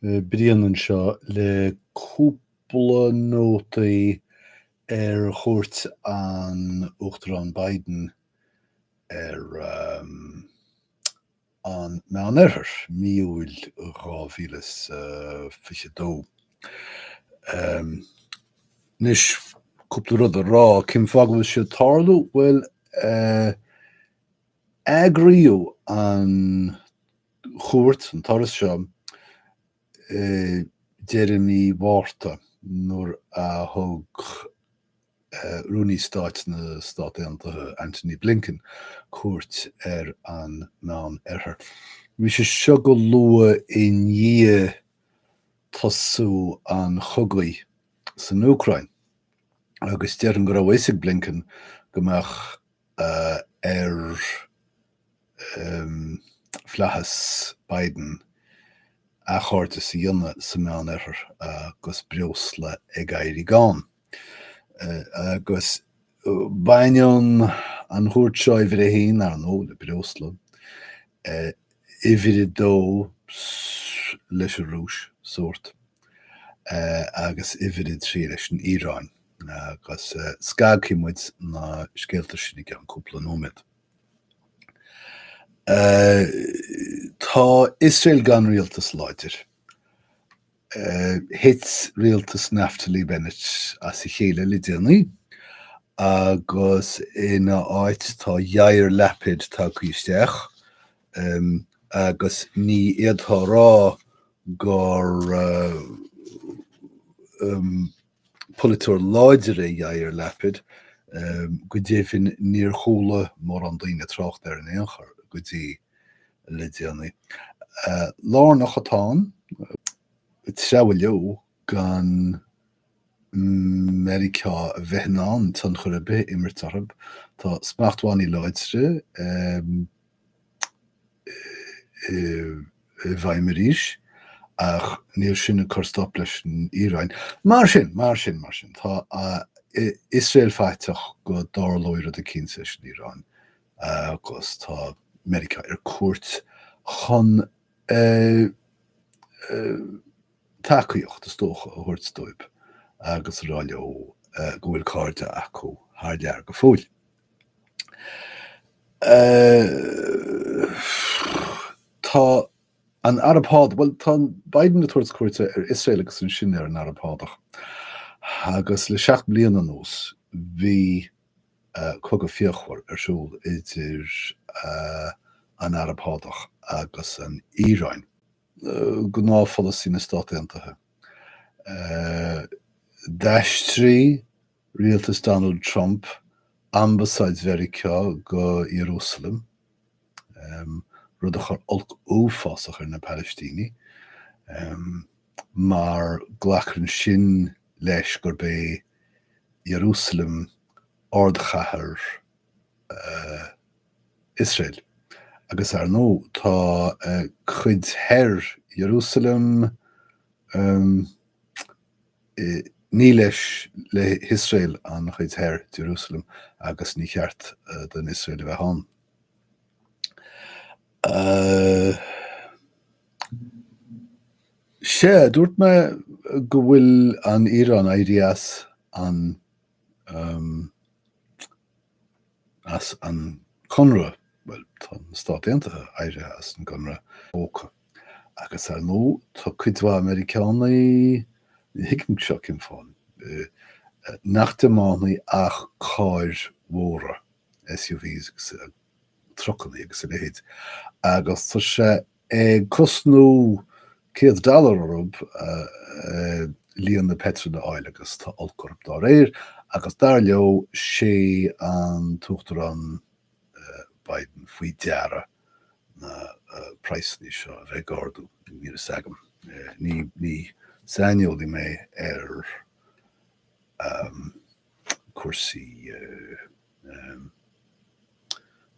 Brian anseo le cúpla nótaí ar chuairt an Uachtaráin Biden ar an Meánoirthear, mí Iúil 2022. Anois, cúpla rud a rá, cén fáth go bhfuil sé ag tarlú? Bhuel, eagraíodh an chuairt, an turas seo, deireadh mí Mhárta nuair a thug Rúnaí Stáit na Stát Aontaithe, Antony Blinken, cuairt ar an Meán-Oirthear. Bhí sé seo go luath i ndiaidh tosú an chogaidh san Úcráin agus déarfainn go raibh a fhios ag Blinken go mbeadh ar flaitheas Biden athchairdeas a dhéanamh sa Meán-Oirthear agus breosla ag éirí gann. Agus baineann an chuairt seo uimhir a haon, ar ndóigh, le breosla, uimhir a dó leis an Rúis, sórt, agus uimhir a trí leis an Iaráin. Agus scagfaidh muid na scéalta sin i gceann cúpla nóiméad. Tá Iosrael gan rialtas láidir. Thit rialtas Naftali Bennett as a chéile le déanaí agus ina áit tá Yair Lapid tagtha isteach agus ní fhéadfá a rá gur Polaiteoir láidir é Yair Lapid, go deimhin níor chuala mórán daoine trácht air in aon chor go dtí le déanaí. Lárnach atá ann, treabhadh leo gan Meiriceá a bheith in ann tionchar ar bith a imirt orthu. Tá smachtbhannaí láidre i bhfeidhm arís, ach níl sin ag cur stop leis an Iaráin. Mar sin, mar sin, mar sin, tá Iosrael faiteach go dtarlóidh rud eicínt leis an Iaráin agus tá Meiriceá ar cuairt chun tacaíocht, is dócha, a thabhairt dóibh agus a rá leo go bhfuil cairde acu thar lear go fóill. Tá an Araib Shádach, bhuel, tá Biden ag tabhairt cuairte ar Iosrael agus ansin ar an Araib Shádach agus le 7 mbliana anuas bhí cogadh fíochmhar ar siúl idir an Araib Shádach agus an Iaráin. Gnáthpholasaí na Stát Aontaithe. D'aistrigh rialtas Donald Trump ambasáid Mheiriceá go Iarúsailéim, rud a chuir olc uafásach ar na Palaistínigh, mar glactar ansin leis gurb é Iarúsailéim ardchathair Iosrael. Agus ar ndóigh tá cuid thoir Iarúsailéim, Ní leis le hIosrael an chuid thoir d'Iarúsailéim agus ní cheart don Iosrael a bheith ann. Sea, dúirt mé go bhfuil an Iaráin éirithe as an as an gconradh, bhuel, tá na Stáit Aontaithe éirithe as an gconradh póca. Agus ar ndóigh, tá cuid mhaith Meiriceánaigh, ní thuigim seo cén fáth, nach dtiománaí ach cairr mhóra, SUVs agus trucannaí agus a leithéid, agus tá sé ag cosnú 100 dollar orthu líonadh peitril a fháil agus tá olc orthu dá réir agus dar leo sé an tUachtarán Biden faoi deara na praghsanna seo a bheith ag ardú. Níl a fhios agam. Ní saineolaí mé ar cúrsaí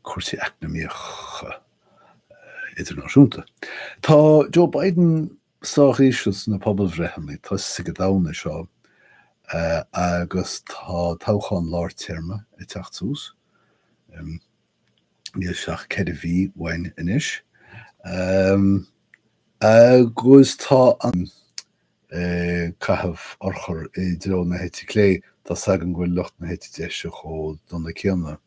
cúrsaí eacnamaíocha idirnáisiúnta. Tá Joe Biden sách íseal sna pobalbhreitheanna, tá a fhios ag an domhan é seo, agus tá toghchán lár téarma ag teacht suas. Níl sé ach 4 mhí uainn anois. Agus tá an ag caitheamh urchar i dtreo na heite clé, tá's agam go bhfuil lucht na heite deise chomh dona céanna.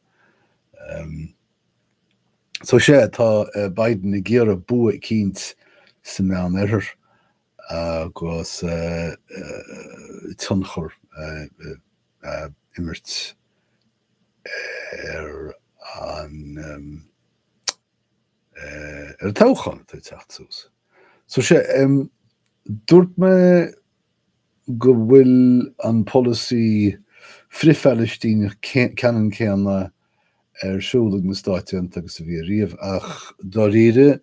So sea, tá Biden ag iarraidh bua eicínt sa Meán-Oirthear agus tionchar a imirt ar an ar an toghchán atá ag teacht suas. So sea, dúirt mé go bhfuil an polasaí frith-Phalaistíneach ceannann céanna ar siúl ag na Stáit Aontaithe agus a bhí ariamh, ach dáiríre,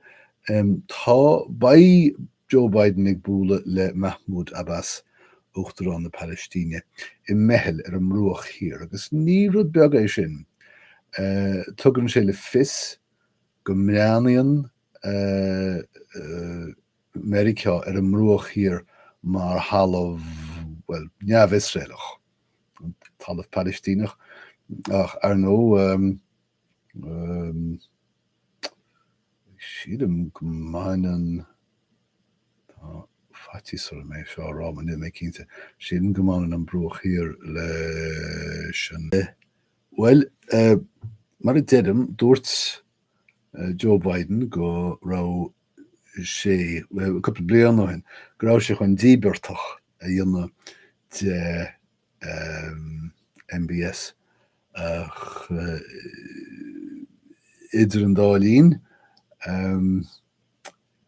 tá, beidh Joe Biden ag bualadh le Mahmoud Abbas, Uachtarán na Palaistíne, i mBeithil ar an mBruach Thiar, agus ní rud beag é sin. Tugann sé le fios go mbreathnaíonn Meiriceá ar an mBruach Thiar mar thalamh, bhuel, neamh-Iosraelach, talamh Palaistíneach, ach ar ndóigh, Sílim go mbaineann, tá faitíos orm é seo a rá mar níl mé cinnte, sílim go mbaineann an Bruach Thiar leis an. Bhuel, mar a deirim, dúirt Joe Biden go raibh sé, cúpla bliain ó shin, go raibh sé chun díbeartach a dhéanamh de MBS Ach idir an dá linn,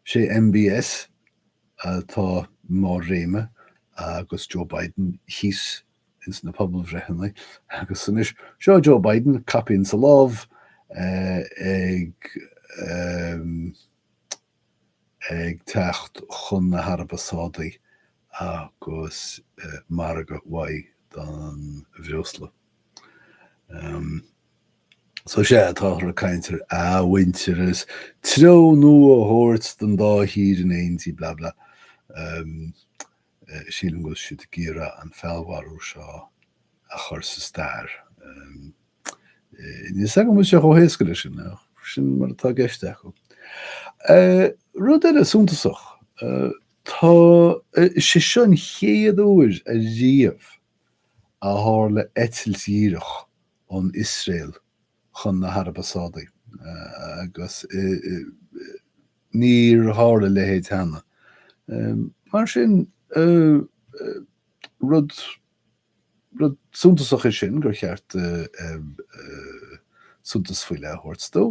sé MBS atá i mbarr réime agus Joe Biden thíos ins na pobalbhreitheanna. Agus anois, seo Joe Biden, caipín sa lámh, ag ag teacht chun na hAraibe Sádaí agus margadh mhaith don bhreosla. So sea, táthar ag caint ar athmhuintearas, treo nua a thabhairt don dá thír in éindí, blah blah. Sílim go bhfuil siad ag iarraidh an feallmharú seo a chur sa stair. Níl 's agam an bhfuil sé chomh héasca leis sin, ach sin mar atá i gceist acu. Rud eile suntasach, tá, sé seo an chéad uair ariamh a tharla eitilt dhíreach ón Iosrael chun na hAraibe Sádaí, agus níor tharla a leithéid cheana. Mar sin, rud. Rud suntasach é sin gur cheart suntas faoi leith a thabhairt dó.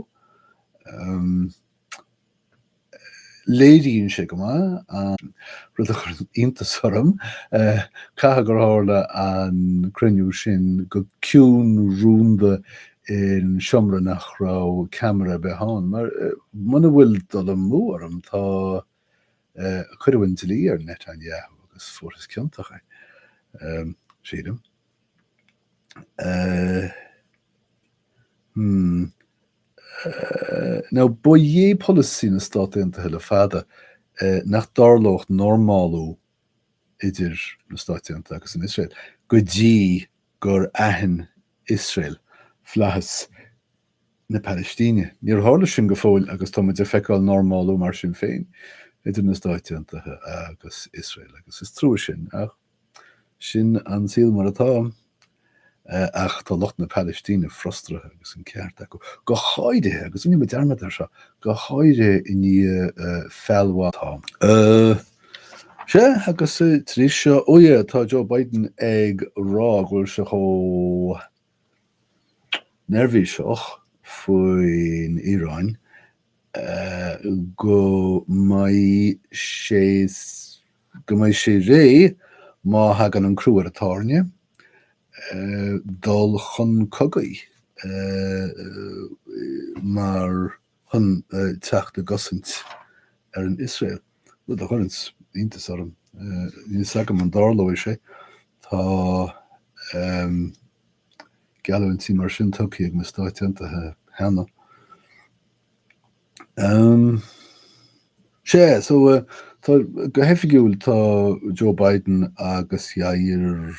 Léiríonn sé go maith an rud a chuireann iontas orm, caithfidh gur tharla an cruinniú sin go ciúin rúnda in seomra nach raibh ceamara ar bith ann, mar muna bhfuil dul amú orm tá Cuireadh an dlí ar Netanyahu agus fuarthas ciontach é, sílim. Hmm. Now, ba é polasaí na Stát Aontaithe le fada nach dtarlódh normálú idir na Stáit Aontaithe agus an Iosrael go dtí gur aithin Iosrael flaitheas na Palaistíne. Níor tharla sin go fóill agus tá muid ag feiceáil normálú mar sin féin idir na Stáit Aontaithe agus Iosrael agus is trua sin ach sin an saol mar atá. Ach tá lucht na Palaistíne frustraithe agus an ceart acu, go háirithe, agus rinne muid dearmad air seo, go háirithe i ndiaidh feallmharú. Tá. Sea, agus tar éis seo, oh yeah, tá Joe Biden ag rá go bhfuil sé chomh neirbhíseach faoin Iaráin go mbeidh sé go mbeidh sé réidh má thagann an crú ar an tairne dul chun cogaidh mar chun teacht i gcosaint ar an Iosrael, rud a chuireanns iontas orm. Níl 's agam an dtarlóidh sé. Tá geallúintí mar sin tugtha ag na Stáit Aontaithe cheana. Sea, so tá, go hoifigiúil tá Joe Biden agus Yair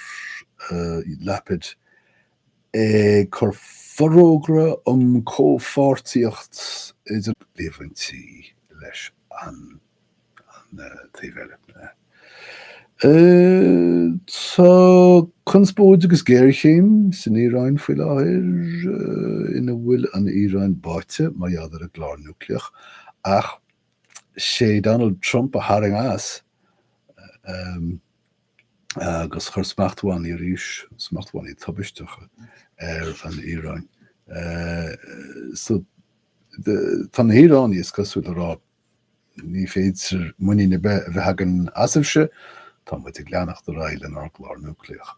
Lapid ag cur forógra um comhpháirtíocht idir líomhaintí leis an. taobh eile. Tá conspóid agus géarchéim san Iaráin faoi láthair ina bhfuil an Iaráin báite mar gheall ar a gclár núicléach ach sé Donald Trump a tharraing as agus chuir smachtbhannaí arís, smachtbhannaí tubaisteacha ar an Iaráin. So tá na hIaránaigh is cosúil ag rá Ní féidir muinín ar bith a bheith againn asaibhse, tá muid ag leanacht ar aghaidh lenár gclár núicléach.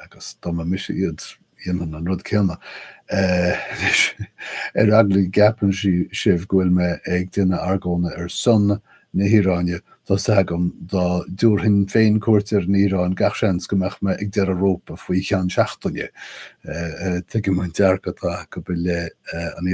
Agus dá mba mise iad, dhéanfainn an rud céanna. Anois, ar eagla go gceapann sibh go bhfuil mé ag déanamh argóna ar son na hIaráine, tá's agam dá dtabharfainn féin cuairt ar an Iaráin gach seans go mbeadh mé ag deireadh rópa faoi cheann seachtaine. Tuigim an dearcadh atá acu i leith an.